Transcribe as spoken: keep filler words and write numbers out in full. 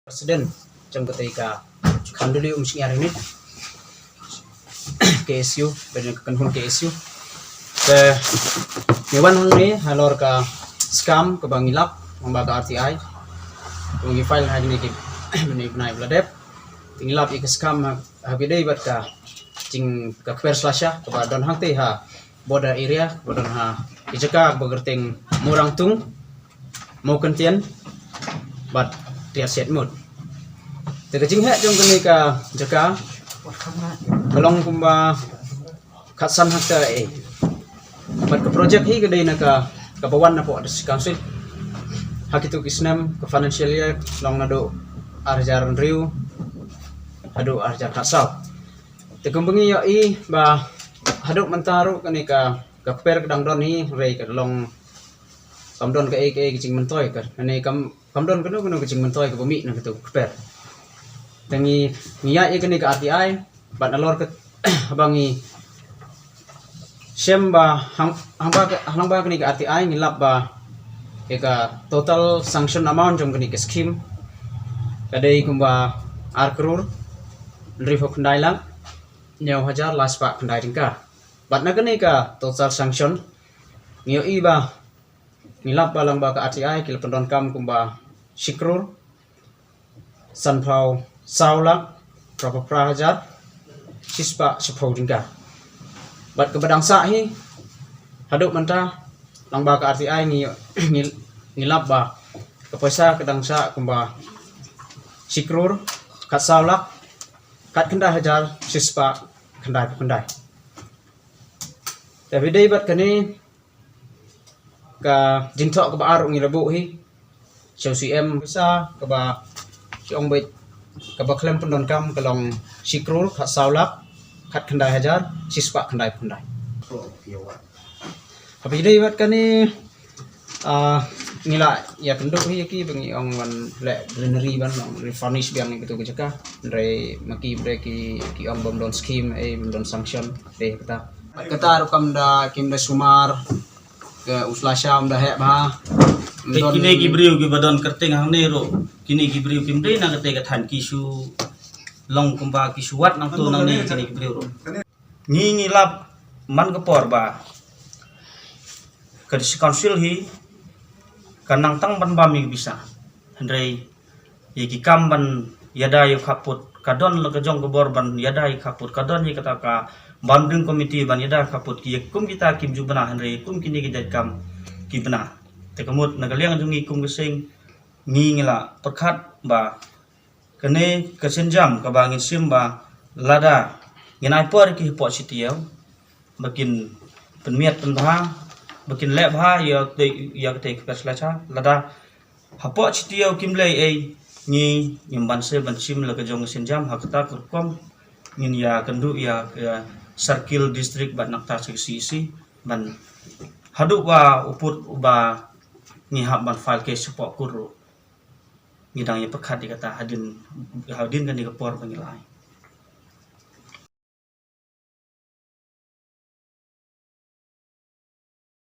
President jong katei ka Khanduli Umsngiar Unit, K S U, bad ka kynhun K S U. Te ngi wan hangne halor ka scam kaba ngi lap lyngba ka R T I. Kaba ngi file ha kine ki bnai bnai ba la dep. Te ngi lap ïa ka scam ha, ha kaba ïadei bad ka jing ka kper slasha kaba don hangtei ha border area, kaba don ha ki jaka kaba kyrteng Murangtung, Mawkyntien bad Riatshedmood. Te ka jingheh jong kane ka jaka ka long kumba khatsan hektar eh. Bad ka project hi ka dei na ka, kaba wan napoh District Council ha kito ki snem, ka financial year long naduh ar hajar hynriew haduh ar hajar khatsaw. Te kumba ngi ïohi ba haduh mynta ruh kane ka, ka kper ka dang don hi, hynrei ka long kam don kaei kaei ka jingmyntoi, ka, kane kam, kam don kano kano ka jingmyntoi kaba mih na kato ka kper. Te ngi, ngi ïaid ïa kane ka R T I bad nalor ka, haba ngi shem ba hang, hangba ka, hangba kane ka R T I ngi lap ba ïa ka total sanction amount jong kane ka scheme ka dei kumba ar klur hynriewphew khyndai lak hynñiew hajar lai spah khyndai tyngka. Bad na kane ka total sanction ngi ïohi ba ngi lap ba lyngba ka R T I ki la pyndonkam kumba shi klur sanphew saw lak phra phew phra hajar shispah shiphew tyngka. Bad kaba dang sah hi haduh mynta lyngba ka R T I ngi, ngi, ngi lap ba ka pisa ka dang sah kumba shi klur khatsaw lak khatkhyndai hajar shispah khyndaiphew khyndai. Te ba ïadei bad kane ka jingthoh kaba ar ruh ngi la buh hi sha u C M, pisa kaba ki ong beit kaba khlem pyndonkam ka long shi klur khatsaw lak khatkhyndai hajar shispah khyndaiphew khyndai. Haba ïadei bad kane, ah, ngi la ïakynduh hi ïa ki ba ngi ong ban leh greenery, ban long refurnish biang ïa kito ki jaka. Hynrei ma ki ba dei ki, ki ong bym don scheme, eh, bym don sanction, dei kata. Kata ruh kam da, kim da sumar, ka u slasha um da heh bha. Te kine ki briew kiba don kyrteng hangne ruh, kine ki briew kim dei na kata ka thaiñ, ki shu long kumba ki shu wad nangto nangne kine ki briew ruh. Ngi ngi lap man ka por ba ka District Council hi ka nang tang ban bam ïa ka pisa. Hynrei ïa ki kam ban ïada ïa u khappud ka don la ka jong ka bor ban ïada ïa u khappud, ka don ïa kata ka bamding committee ban ïada ïa u khappud, ki kum kita kim ju bna, hynrei kum kine ki jait kam ki bna. Te ka mut na ka liang jong ngi kum ka seng ngi ngi la pyrkhat ba kane ka sienjam kaba ngin shim ba lada ngin ai por ïa ki hapoh shi taïew ba kin pynmiat pynbha, ba kin leh bha ïa te, ïa kata ka kper slasha, lada hapoh shi taïew kim leh ei, ngi ngim banse ban shim la ka jong ka sienjam. Ha kata ka rukom ngin ïakynduh ïa, ïa circle, district bad nangta sha ka C E C ban haduh ba u pud uba ngi hap ban file case shapoh kur ruh ngi dang ïa pyrkhat ïa kata hadien, hadien kane ka por ba ngi la ai.